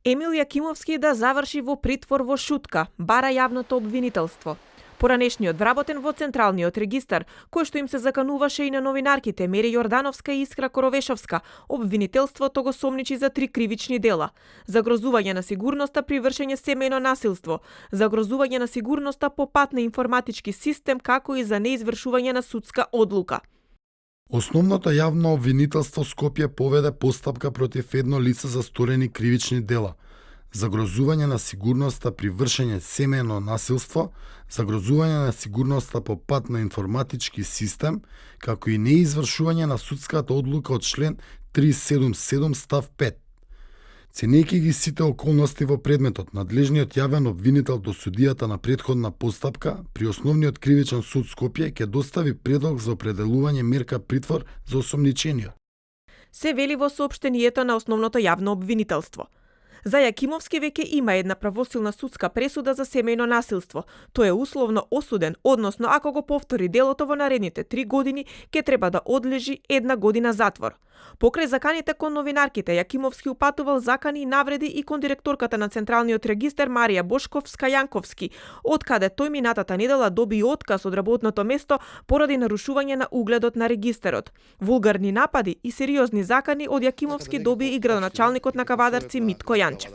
Емил Јакимовски да заврши во притвор во Шутка, бара јавното обвинителство. Поранешниот вработен во Централниот регистар, кој што им се закануваше и на новинарките Мери Јордановска и Искра Коровешовска, обвинителството го сомничи за 3 кривични дела: загрозување на сигурноста при вршење семејно насилство, загрозување на сигурноста по пат на информатички систем, како и за неизвршување на судска одлука. Основното јавно обвинителство Скопје поведе постапка против едно лице за сторени кривични дела: загрозување на сигурноста при вршење семејно насилство, загрозување на сигурноста по пат на информатички систем, како и неизвршување на судската одлука од член 377 став 5. Ценејќи ги сите околности во предметот, надлежниот јавен обвинител до судијата на претходна постапка при Основниот кривичен суд Скопје ќе достави предлог за определување мерка притвор за осомничениот. Се вели во соопштението на Основното јавно обвинителство. За Јакимовски веќе има една правосилна судска пресуда за семејно насилство. Тој е условно осуден, односно ако го повтори делото во наредните 3 години, ќе треба да одлежи 1 година затвор. Покрај заканите кон новинарките, Јакимовски упатувал закани и навреди и кон директорката на Централниот регистар Марија Бошковска-Јанковски, од каде тој минатата недела доби отказ од работното место поради нарушување на угледот на регистарот. Вулгарни напади и сериозни закани од Јакимовски доби и градоначалникот на Кавадарци Митко Јанчев.